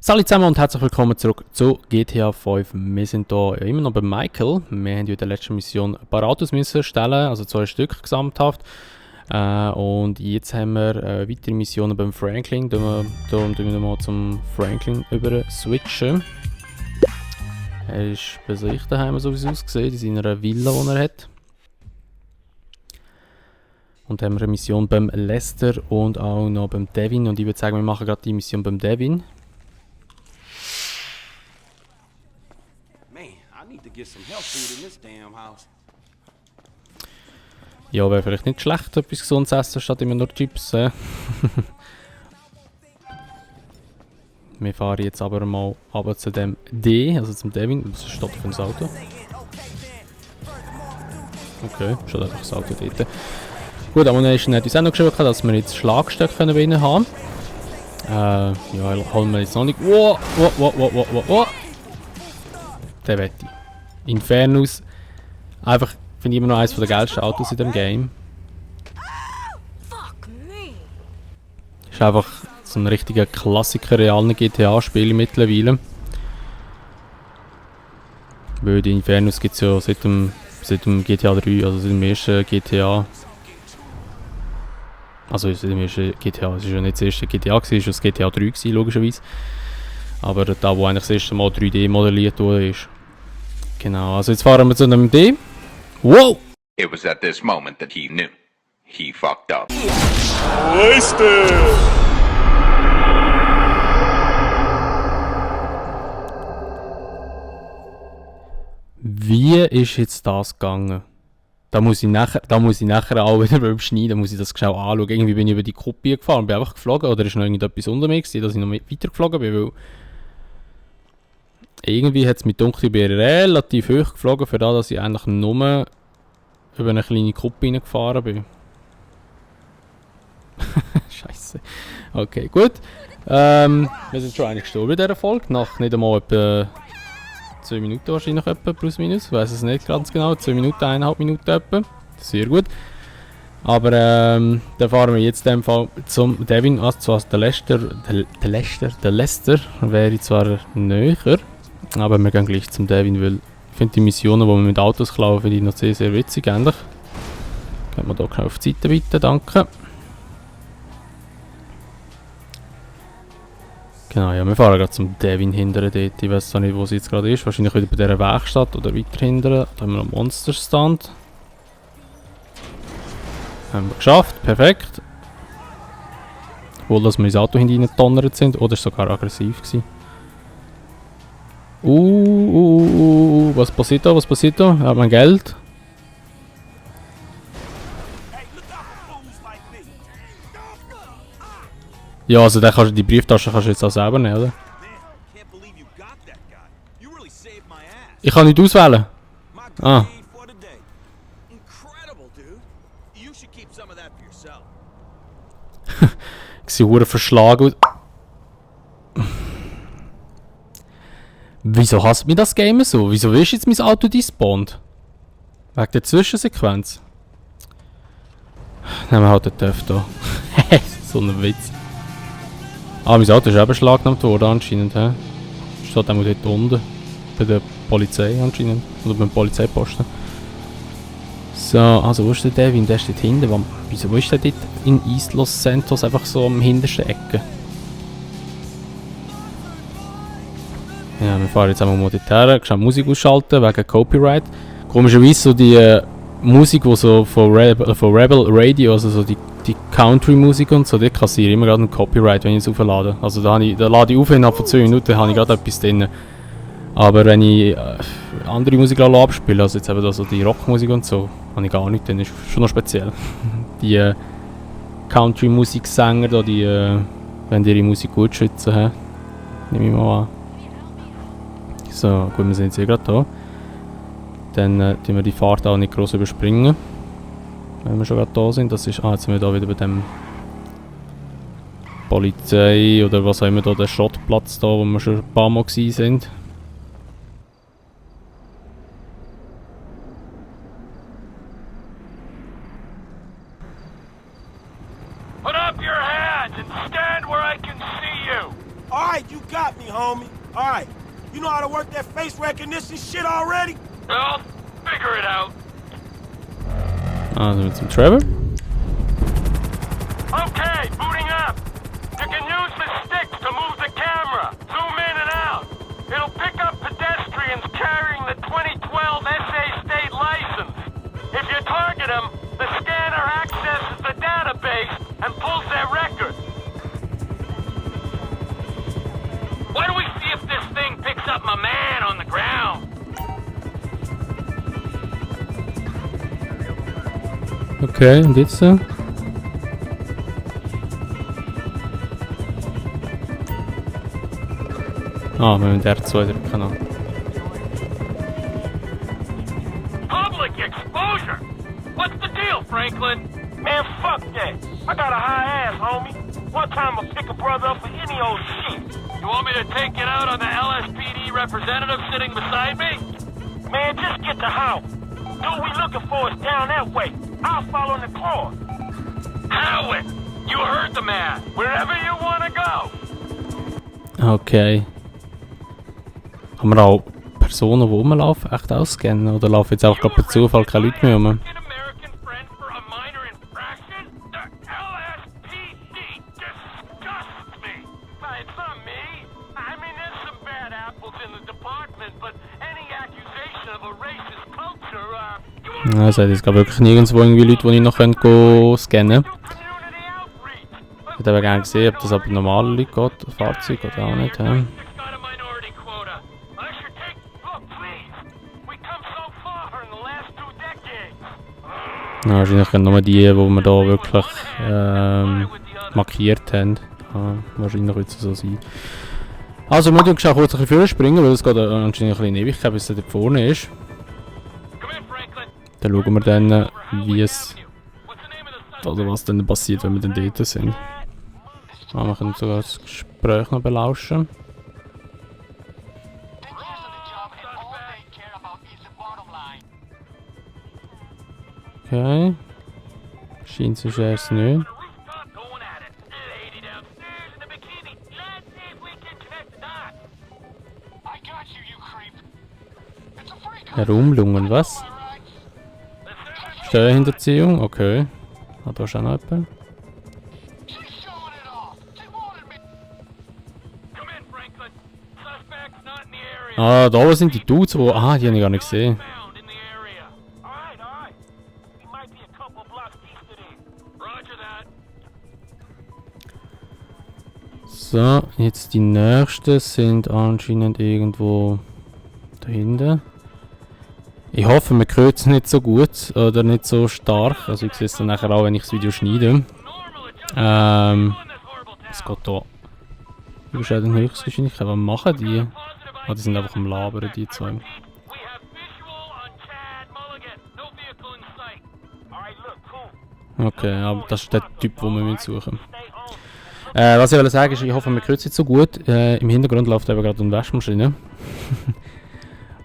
Salut zusammen und herzlich willkommen zurück zu GTA 5. Wir sind hier immer noch bei Michael. Wir haben in der letzten Mission ein paar Autos müssen stellen, also 2 Stück gesamthaft. Und jetzt haben wir weitere Missionen beim Franklin. Darum wir mal zum Franklin über switchen. Er ist bei sich daheim, so wie es aussieht, in seiner Villa, die er hat. Und dann haben wir eine Mission beim Lester und auch noch beim Devin. Und ich würde sagen, wir machen gerade die Mission beim Devin. Ja, wäre vielleicht nicht schlecht, etwas Gesundes essen, statt immer nur Chips. Wir fahren jetzt aber mal runter zu dem D, also zum Devin. Was ist das für ein Auto? Okay, schon einfach das Auto dort. Gut, Ammunition hat uns auch noch geschrieben, dass wir jetzt Schlagstöcke bei ihnen haben. Ja, holen wir jetzt noch nicht. Wow. Der wette ich. Infernus. Einfach, finde ich immer noch eines der geilsten Autos in dem Game. Ist einfach so ein richtiger Klassiker realen GTA-Spiel mittlerweile. Weil die Infernus gibt es ja seit dem GTA 3, also seit dem ersten GTA. Also seit dem ersten GTA, es war ja nicht das erste GTA, es war das GTA 3 gewesen, logischerweise. Aber da, wo eigentlich das erste Mal 3D modelliert wurde, ist. Genau, also jetzt fahren wir zu einem D. Wow! It was at this moment that he knew. He fucked up. Wasted! Wie ist jetzt das gegangen? Da muss ich nachher auch wieder beim Schneiden, muss ich das genau anschauen. Irgendwie bin ich über die Kuppe gefahren, bin einfach geflogen oder ist noch irgendetwas unter mir gewesen, dass ich noch weiter geflogen bin, weil irgendwie hat es mit dunkel, ich bin relativ hoch geflogen, für das, dass ich eigentlich nur über eine kleine Kuppe reingefahren bin. Scheiße. Okay, gut. Wir sind schon eigentlich gestorben in dieser Folge, nach nicht einmal etwa 2 Minuten wahrscheinlich etwa, plus minus. Ich weiss es nicht ganz genau, 2 Minuten, 1,5 Minuten etwa. Sehr gut. Aber dann fahren wir jetzt in dem Fall zum Devin, also der Lester wäre zwar näher. Aber wir gehen gleich zum Devin, weil ich finde die Missionen, die wir mit Autos klauen, finde ich noch sehr, sehr witzig eigentlich. Können wir hier auf die Seite bitte, danke. Genau, ja, wir fahren gerade zum Devin hindern dort. Ich weiß zwar nicht, wo sie jetzt gerade ist. Wahrscheinlich wieder bei dieser Werkstatt oder weiter hindern. Da haben wir einen Monster-Stand. Haben wir geschafft, perfekt. Obwohl, dass wir ins Auto hineingedonnert sind. Oder ist sogar aggressiv gewesen. Was passiert da? Ich habe mein Geld. Ja, also die Brieftasche kannst du jetzt auch selber nehmen, oder? Ich kann nicht auswählen. Ah. Ich sehe hure verschlagen. Wieso hasst mich das Game so? Wieso ist jetzt mein Auto despawned? Wegen der Zwischensequenz. Nehmen wir halt den TÜV da. So ein Witz. Ah, mein Auto ist eben beschlagnahmt worden anscheinend. Steht auch dort unten. Bei der Polizei anscheinend. Oder beim Polizeiposten. So, also wo ist der Devin? Der ist dort hinten. Wieso ist der dort in East Los Santos einfach so am hintersten Ecke? Ja, wir fahren jetzt einmal mal dort her, schnell Musik ausschalten, wegen Copyright. Komischerweise so die Musik, die so von Rebel Radio, also so die Country-Musik und so, die kassiere ich immer gerade ein Copyright, wenn ich es auflade. Also da lade ich auf, innerhalb von 2 Minuten habe ich gerade etwas drin. Aber wenn ich andere Musik abspiele, also jetzt eben da so die Rockmusik und so, habe ich gar nicht, dann ist schon noch speziell. Die Country-Musiksänger da, die wenn die ihre Musik gut schützen, nehme ich mal an. So, gut, wir sind jetzt hier gerade da. Dann tun wir die Fahrt auch nicht groß überspringen. Wenn wir schon gerade da sind. Das ist, jetzt sind wir da wieder bei dem Polizei oder was auch immer da, der Schrottplatz da, wo wir schon ein paar Mal gewesen sind. Put up your hands and stand where I can see you! Alright, you got me, homie. All right. You know how to work that face recognition shit already? Well, figure it out. Also mit zum Trevor. Okay, booting up. You can use the sticks to move the camera. Zoom in and out. It'll pick up pedestrians carrying the 2012 SA state license. If you target them, the scanner accesses the database and pulls their record. Why don't we see if this thing picks up my man on the ground? Okay, und jetzt? Ah, wir müssen R2 drücken. Noch. Public exposure? What's the deal, Franklin? Man, fuck that. I got a high ass, homie. One time I'll pick a brother up for any old shit. You want me to take it out on the LSPD representative sitting beside me? Man, just get the house. Dude we looking for is down that way. I'll follow in the car. Howard, you heard the man. Wherever you want to go. Okay. Kann man auch Personen, die rumlaufen, echt ausscannen? Oder laufen jetzt einfach gerade per Zufall keine Leute mehr rum? American friend for a minor infraction? The LSPD disgusts me. It's not me. I mean, there's some bad apples in the department, but any accusation of a racist culture, Ja, es hat jetzt gerade wirklich nirgendwo irgendwie Leute, die ich noch go scannen könnte. community outreach. Ich hätte aber gerne gesehen, ob das aber normale Leute geht, Fahrzeuge oder auch nicht. Ja. Got a minority quota. I should take. Look, please. We come so far in the last 2 decades. Ja, wahrscheinlich nur die, die wir da wirklich markiert haben. Ja, wahrscheinlich wird es so sein. Also, wir müssen kurz ein bisschen springen, weil es geht anscheinend ein bisschen in Ewigkeit, bis er da vorne ist. Come in, Franklin. Dann schauen wir dann, wie es, oder was dann passiert, wenn wir dann dort sind. Ah, wir können sogar das Gespräch noch belauschen. Okay. Scheint es erst nicht. Rooftop going at it. Lady downstairs in the bikini. Let's see if we can connect the dots. I got you, you creep. It's a freak. Herumlungen, was? Steuerhinterziehung, okay. Hat da schon noch jemand? She's showing it off. She wanted me. Come in, Franklin. Suspect's not in the area. Ah, da sind die Dudes, wo... Ah, die habe ich gar nicht gesehen. Found in the area. All right. We might be a couple blocks east of there. Roger that. So, jetzt die nächsten sind anscheinend irgendwo da hinten. Ich hoffe, man hört es nicht so gut oder nicht so stark. Also ich sehe es dann nachher auch, wenn ich das Video schneide. Es geht da. Überschreiten Höchstgeschwindigkeit. Was machen die? Ah, die sind einfach am Labern, die zwei. We have visual on Chad Mulligan. No vehicle in sight. All right, look, cool. Okay, aber das ist der Typ, den wir suchen. Stay home. Was ich will sagen ist, ich hoffe, man hört es nicht so gut. Im Hintergrund läuft eben gerade eine Waschmaschine. Und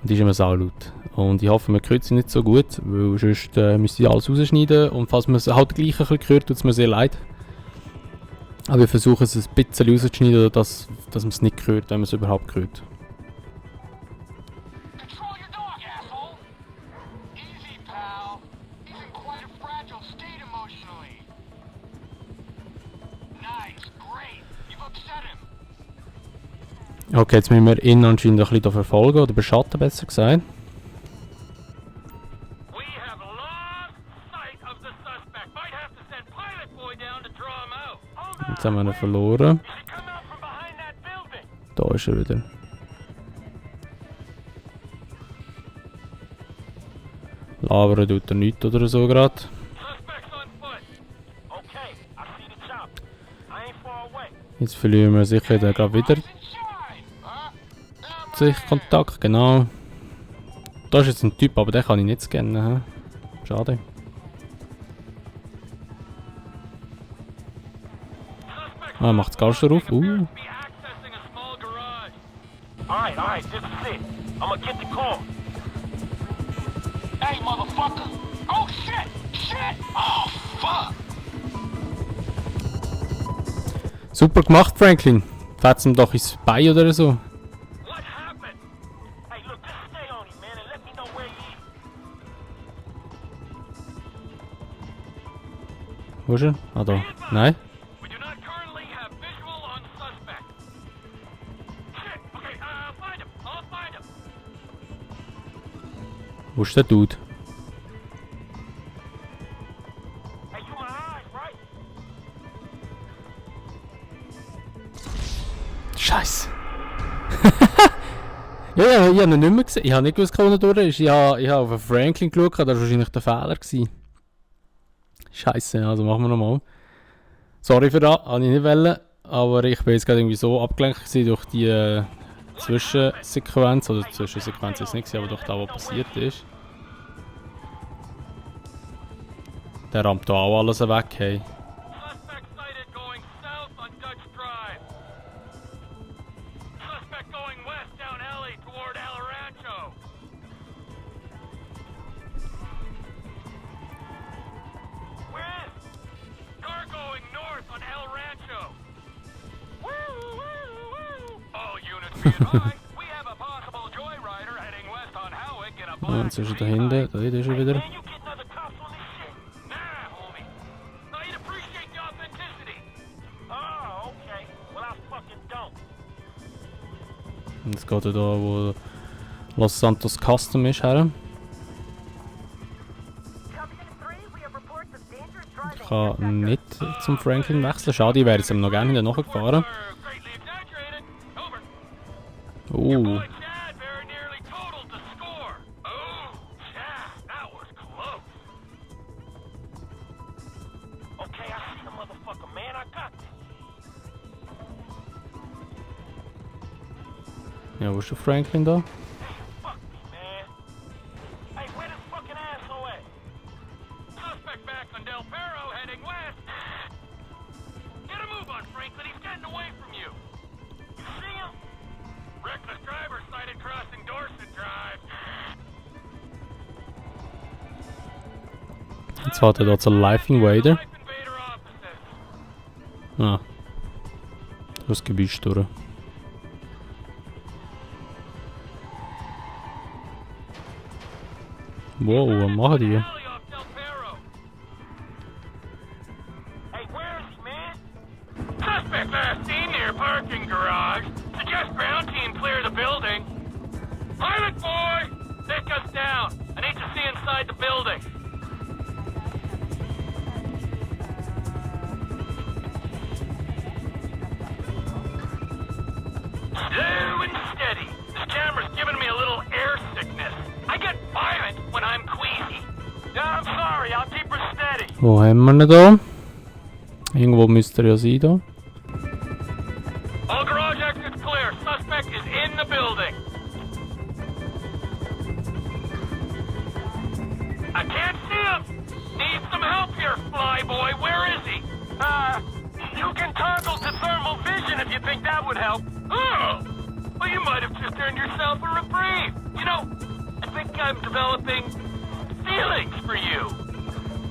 die ist immer saulaut. Und ich hoffe, man hört sie nicht so gut, weil sonst müsste ich alles rausschneiden. Und falls man es halt gleich ein bisschen hört, tut es mir sehr leid. Aber wir versuchen es ein bisschen rauszuschneiden, dass man es nicht hört, wenn man es überhaupt hört. Control your dog, asshole. Easy, pal. He's in quite a fragile state emotionally. Nice, great. You've upset him. Okay, jetzt müssen wir ihn anscheinend ein bisschen verfolgen, oder beschatten, besser gesagt. We have lost sight of the suspect. Might have to send Pilot Boy down to draw him out. Hold on. Jetzt haben wir ihn verloren. He should come out from behind that building. Da ist er wieder. Labern tut er nichts oder so gerade. Suspect's on foot. Okay, I see the chop. I ain't far away. Jetzt verlieren wir sicher dann gerade wieder Sichtkontakt, genau. Da ist jetzt ein Typ, aber den kann ich nicht scannen. He? Schade. Ah, er macht das Garster auf. Be accessing a small garage. All right, this is it. I'ma get the call. Hey, motherfucker! Oh shit! Shit! Oh fuck! Super gemacht, Franklin. Fährt's ihm doch ins Bein oder so. What happened? Hey, look, just stay on him, man, and let me know where he is. Wo ist er? Ah, da. Nein? We do not currently have visual on suspect. Shit, okay, I'll find him. I'll find him. Wo ist der Dude? Hey, you my eyes, right? Scheiße. ja, ich habe ihn nicht mehr gesehen. Ich habe nicht gewusst, wo er durch ist. Ich habe auf den Franklin geschaut, das war wahrscheinlich der Fehler gewesen. Scheiße, also machen wir nochmal. Sorry für das, habe ich nicht wollen. Aber ich bin jetzt gerade irgendwie so abgelenkt gewesen durch die Zwischensequenz. Oder Zwischensequenz ist nicht, aber durch das, was passiert ist. Der rammt da auch alles weg, hey. Suspect sighted going south on Dutch Drive. Suspect going west down alley toward El Rancho. Where is? Car going north on El Rancho. All units be advised. We have a possible joyrider heading west on Howick in a Ja, black jetzt ist er da hinten, da ist er wieder. Man, you getting other cops on this shit? Nah, homie. I'd appreciate the authenticity. Oh, okay. Well, I fucking don't. Und jetzt geht er da, wo Los Santos Custom ist, her. Ich kann nicht zum Franklin wechseln. Schade, ich wäre jetzt noch gerne hinterher gefahren. Greatly exaggerated. Over. Oh, Boy, Chad very nearly totaled the score. Oh, Chad, that was close. Okay, I see the motherfucker, man. I got this. ja, wo ist der Franklin da? Fuck me, man. Hey, where this fucking asshole at? Suspect back on Del Perro heading west. Get a move on, Franklin. He's getting away from you. You see him? Reckless driver sighted crossing Dorset Drive. Jetzt hat er da zur Life Invader. Life Invader offices. Ah. Das Gebüsch durch. Wow, was machen die? Alley off Del Perro. Hey, where is he, man? Suspect last seen near parking garage. Suggest ground team clear the building. Pilot boy! Take us down. I need to see inside the building. Slow and steady. This camera's giving me a little air sickness. I get violent when I'm queasy. Yeah, I'm sorry. I'll keep her steady. Wo haben wir ihn da? Irgendwo müsste er ja sein da. All garage exits clear. Suspect is in the building. I can't see him. Need some help here, flyboy. Where is he? You can toggle to thermal vision if you think that would help. Oh! Well, you might have just earned yourself a reprieve. You know, I think I'm developing feelings for you.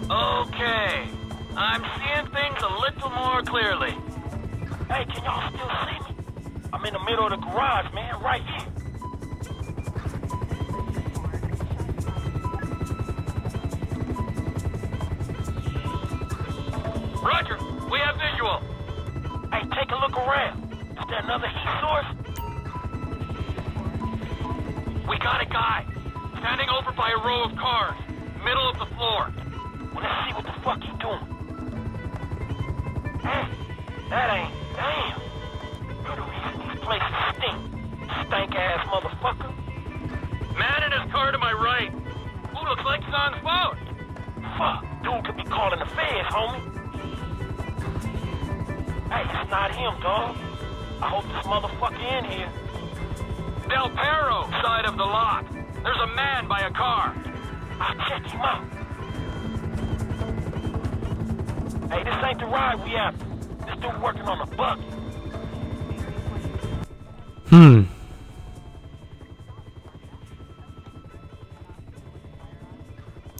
Okay. I'm seeing things a little more clearly. Hey, can y'all still see me? I'm in the middle of the garage, man, right here. Roger. We have visual. Hey, take a look around. Is there another heat source? We got a guy. Standing over by a row of cars. Middle of the floor. Well, let's see what the fuck he doing. Hey, that ain't... Damn. You're the reason these places stink. Stank-ass motherfucker. Man in his car to my right. Who looks like he's on his phone? Fuck, dude could be calling the feds, homie. Hey, it's not him, dog. I hope this motherfucker in here. Del Perro side of the lot. There's a man by a car. I'll check him out. Hey, this ain't the ride we after. This dude working on a bucket.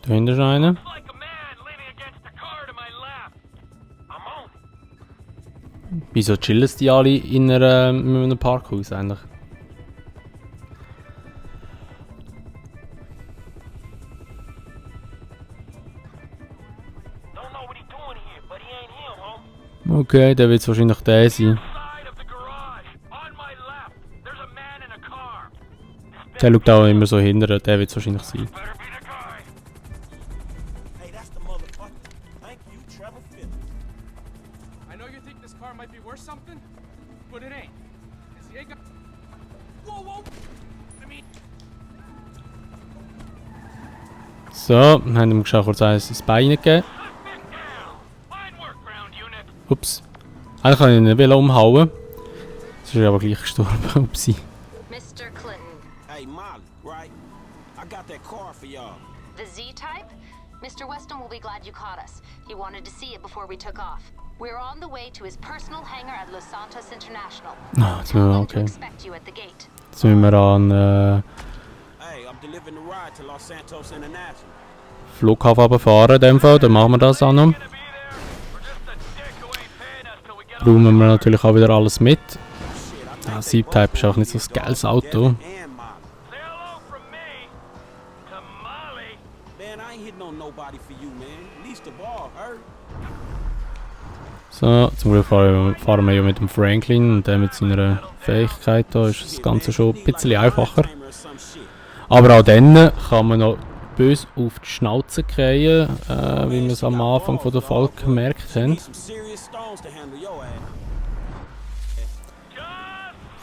Da hinten ist einer. Looks like a man leaning against the car to my left. I'm on it. Bei Wieso chillen die alle in einem Parkhaus eigentlich? Don't know what he's doing here, but he ain't here, home. Okay, der wird es wahrscheinlich der sein. Side of the garage. On my left. There's a man in a car. Der schaut auch immer so hinterher, der wird es wahrscheinlich sein. Better be the guy. Hey, that's the motherfucker. Thank you, Trevor Phillips. I know you think this car might be worth something, but it ain't. 'Cause he ain't got... Whoa, whoa! I mean... So, wir haben ihm schon kurz eins ins Bein gegeben. Fine work, ground unit. Ups. Eigentlich kann ich ihn nicht umhauen. Jetzt ist er aber gleich gestorben. Upsi. Mr. Clinton, Hey, Molly, right? I got that car for y'all. the Z-Type? Mr. Weston will be glad you caught us. He wanted to see it before we took off. We're on the way to his personal hangar at Los Santos International. Ah, jetzt müssen wir, To okay. expect you at the gate. Jetzt müssen wir an Hey, I'm delivering the ride to Los Santos International. Flughafen runterfahren in dem Fall. Dann machen wir das auch noch. Gonna be there. We're just a dick who ain't paying us till we get Brauchen wir natürlich auch wieder alles mit. Shit, I Ah, think they Z-Type both ist auch nicht so gonna ein be geiles dogs, Auto. Devin and Molly. Say hello from me to Molly. Man, I ain't hitting on nobody for you, man. Least of all her. So, zum Glück fahren wir ja mit dem Franklin und der mit seiner Fähigkeit da ist das Ganze schon ein bisschen einfacher. Aber auch dann kann man noch böse auf die Schnauze kriegen, wie wir es am Anfang von der Folge gemerkt haben.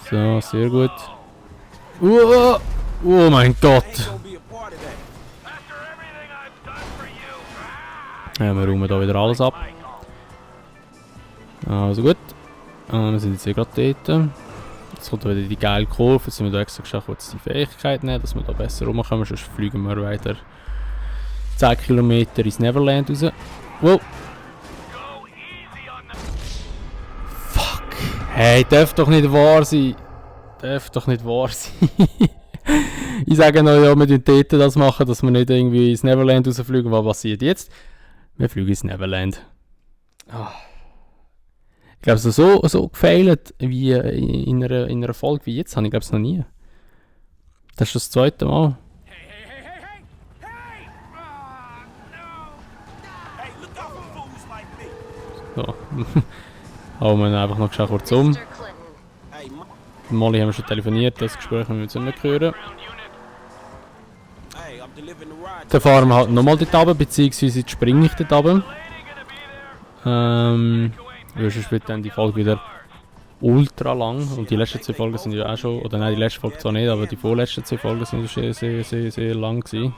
So, sehr gut. Oh mein Gott! After everything I've done for you. Ja, wir räumen da wieder alles ab. Also gut. Wir sind jetzt hier gerade dort. Jetzt kommt wieder die geile Kurve. Jetzt sind wir da extra geschafft, kurz die Fähigkeit nehmen, dass wir da besser rumkommen. Sonst fliegen wir weiter 10 Kilometer ins Neverland raus. Wow! Go easy on the... Fuck! Hey, darf doch nicht wahr sein! Darf doch nicht wahr sein! Ich sage noch, ja, wir müssen dort das machen, dass wir nicht irgendwie ins Neverland rausfliegen. Was passiert jetzt? Wir fliegen ins Neverland. Ah. Ich glaube, so gefailt wie in einer Folge wie jetzt habe ich glaube es noch nie. Das ist das zweite Mal. Hey, hey, hey, hey, hey! Hey! Ah, no! Hey, look out for fools like me. So. Haben wir einfach noch geschafft kurz um. Mr. Clinton, Hey, Molly haben wir schon telefoniert, das Gespräch müssen wir jetzt nicht mehr hören. Ground unit. hey, I'm delivering the ride. Dann fahren wir halt nochmal dort runter, beziehungsweise jetzt springe ich dort runter. Lady gonna be there. Weil sonst wird dann die Folge wieder ultra lang. Und die letzten 2 Folgen sind ja auch schon, oder nein, die letzte Folge zwar nicht, aber die vorletzten 2 Folgen sind sehr lang gewesen.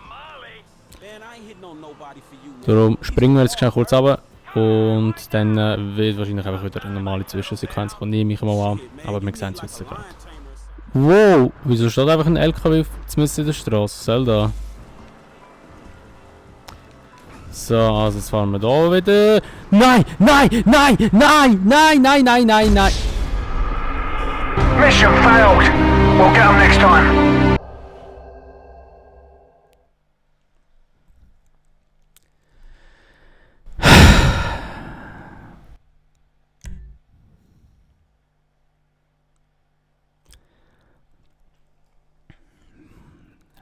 Man, I ain't hitting on nobody for you, man. Darum springen wir jetzt schnell kurz runter und dann wird wahrscheinlich einfach wieder eine normale Zwischensequenz kommen. Nehme ich mal an, aber wir sehen es jetzt gerade. Wow, wieso steht einfach ein LKW mitten in der Straße? Was soll da? So, also jetzt fahren wir da wieder. Nein, nein, nein, nein, nein, nein, nein, nein, nein. Mission failed. We'll get 'em next time.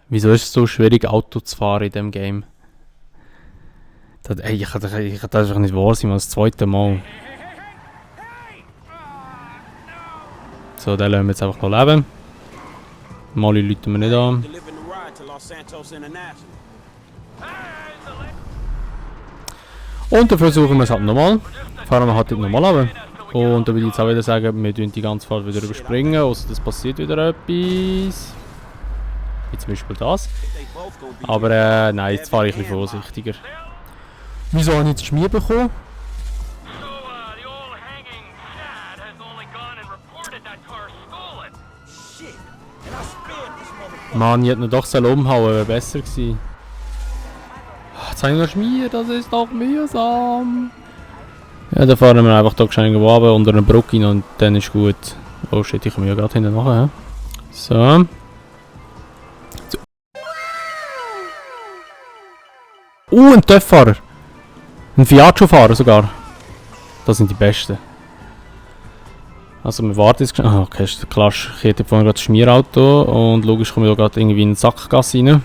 Wieso ist es so schwierig, Auto zu fahren in diesem Game? Ich kann das einfach nicht wahr sein, das zweite Mal. So, den lassen wir jetzt einfach noch leben. Molly läuten wir nicht an. Delivering the ride to Los Santos International. Und dann versuchen wir es halt nochmal. Fahren wir halt nochmal runter. Und dann würde ich jetzt auch wieder sagen, wir tun die ganze Fahrt wieder überspringen, außer das passiert wieder etwas. Wie zum Beispiel das. They both gonna be Aber nein, jetzt fahre ich ein bisschen vorsichtiger. Wieso habe ich jetzt Schmier bekommen? So, the old hanging Chad has only gone and reported that car stolen. shit. And I spared this motherfucker. Mann, ich hätte ihn doch umhauen, wäre besser gewesen. Jetzt habe ich noch Schmier, das ist doch mühsam. Ja, dann fahren wir einfach hier schnell irgendwo runter, unter eine Brücke rein und dann ist gut. Oh shit, ich komme ja gerade hinten nachher. So. Ein TÜV-Fahrer. Ein Fiat-Fahrer sogar. Das sind die Besten. Also wir warten jetzt... Ah, okay, ist klar, ich hätte vorhin gerade das Schmierauto und logisch komme ich da gerade irgendwie in eine Sackgasse rein.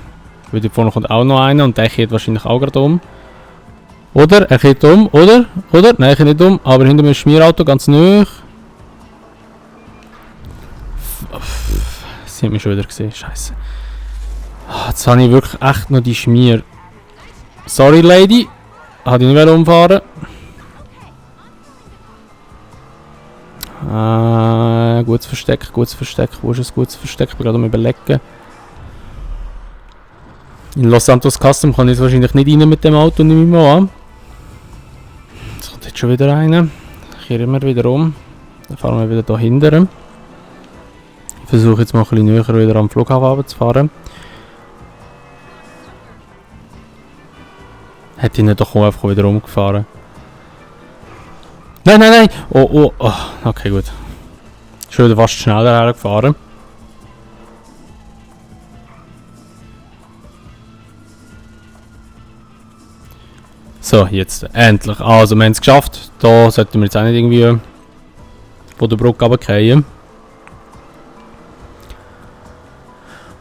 Weil da vorne kommt auch noch einer und der kehrt wahrscheinlich auch gerade um. Oder? Er kehrt um, oder? Oder? Nein, er kehrt nicht um, aber hinter mir ist ein Schmierauto ganz nöch. Sie hat mich schon wieder gesehen, scheiße. Jetzt habe ich wirklich echt noch die Schmier. Sorry, Lady. Hatte ich nicht umfahren. Gutes Versteck, gutes Versteck. Wo ist ein gutes Versteck? Ich bin gerade am Überlegen. In Los Santos Custom kann ich jetzt wahrscheinlich nicht rein mit dem Auto, nehme ich mal an. Jetzt kommt jetzt schon wieder rein. Kehren wir wieder um. Dann fahren wir wieder da hinten. Ich versuche jetzt mal ein bisschen näher wieder am Flughafen zu fahren. Hätte ich nicht doch einfach wieder umgefahren. Nein, nein, nein! Oh, okay, gut. Schon wieder fast schneller hergefahren. So, jetzt endlich. Also, wir haben es geschafft. Da sollten wir jetzt auch nicht irgendwie von der Brücke runterfallen.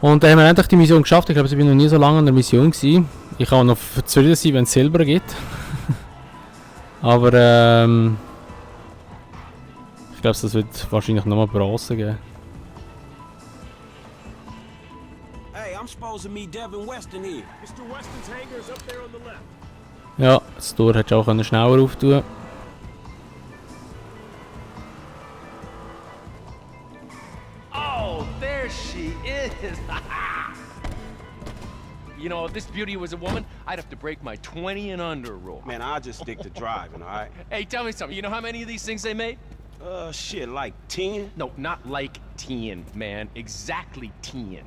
Und dann haben wir endlich die Mission geschafft. Ich glaube, ich war noch nie so lange an der Mission gewesen. Ich kann noch zufrieden sein, wenn es Silber gibt. Aber ich glaube, das wird wahrscheinlich nochmal Bronze geben. Hey, I'm supposed to meet Devin Weston here. Mr. Weston's hangar is up there on the left. Ja, das Tor hättest du auch schneller auftun. Oh, there she is. You know, if this beauty was a woman, I'd have to break my 20 and under rule. Man, I'll just stick to driving, all right? Hey, tell me something. You know how many of these things they made? Shit, like 10? No, not like 10, man. Exactly 10.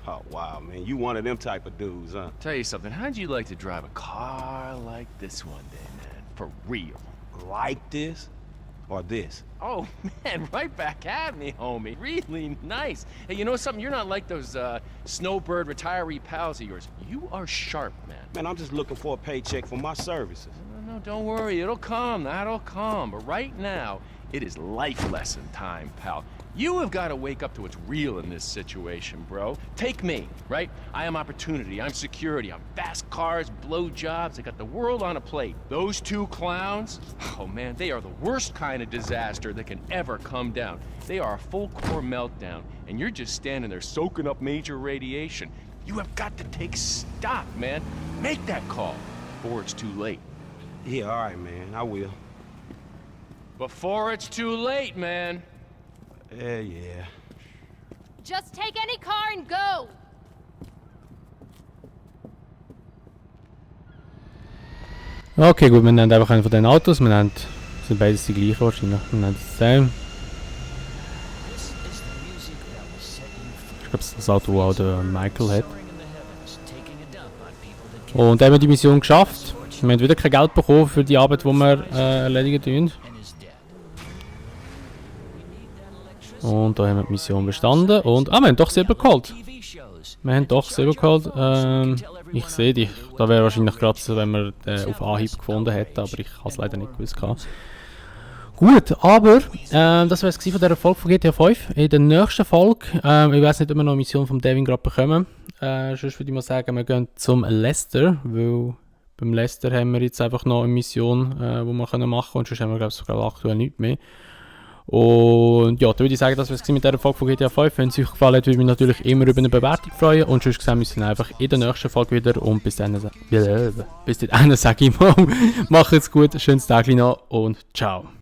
Oh, wow, man. You one of them type of dudes, huh? Tell you something. How'd you like to drive a car like this one day, man? For real. Like this? Or this? Oh, man, right back at me, homie. Really nice. Hey, you know something? You're not like those snowbird retiree pals of yours. You are sharp, man. Man, I'm just looking for a paycheck for my services. No, don't worry. It'll come. That'll come. But right now, it is life lesson time, pal. You have got to wake up to what's real in this situation, bro. Take me, right? I am opportunity. I'm security. I'm fast cars, blowjobs. I got the world on a plate. Those two clowns, oh man, they are the worst kind of disaster that can ever come down. They are a full core meltdown, and you're just standing there soaking up major radiation. You have got to take stock, man. Make that call, before it's too late. Yeah, all right, man. I will. Before it's too late, man. Yeah. Just take any car and go! Okay, gut, wir nehmen einfach einen von den Autos. Wir nehmen, sind beides die gleichen wahrscheinlich. Wir nehmen das same. Ich glaube, das ist das Auto, das auch der Michael hat. Und dann haben wir die Mission geschafft. Wir haben wieder kein Geld bekommen für die Arbeit, die wir erledigen tun. Und da haben wir die Mission bestanden. Und wir haben doch Silber geholt. Wir haben doch Silber geholt. Ich sehe dich. Da wäre wahrscheinlich gerade so, wenn wir auf Anhieb gefunden hätten, aber ich habe es leider nicht gewusst. Gut, aber das wäre es von dieser Folge von GTA 5. In der nächsten Folge, ich weiß nicht, ob wir noch eine Mission vom Devin gerade bekommen. Sonst würde ich mal sagen, wir gehen zum Lester, weil beim Lester haben wir jetzt einfach noch eine Mission, die wir machen können. Und sonst haben wir, glaube ich, sogar aktuell nichts mehr. Und ja, dann würde ich sagen, das war es mit dieser Folge von GTA 5. Wenn es euch gefallen hat, würde ich mich natürlich immer über eine Bewertung freuen. Und sonst sehen wir uns dann einfach in der nächsten Folge wieder. Und bis dann sage ich mal, macht es gut, schönes Tag noch und ciao.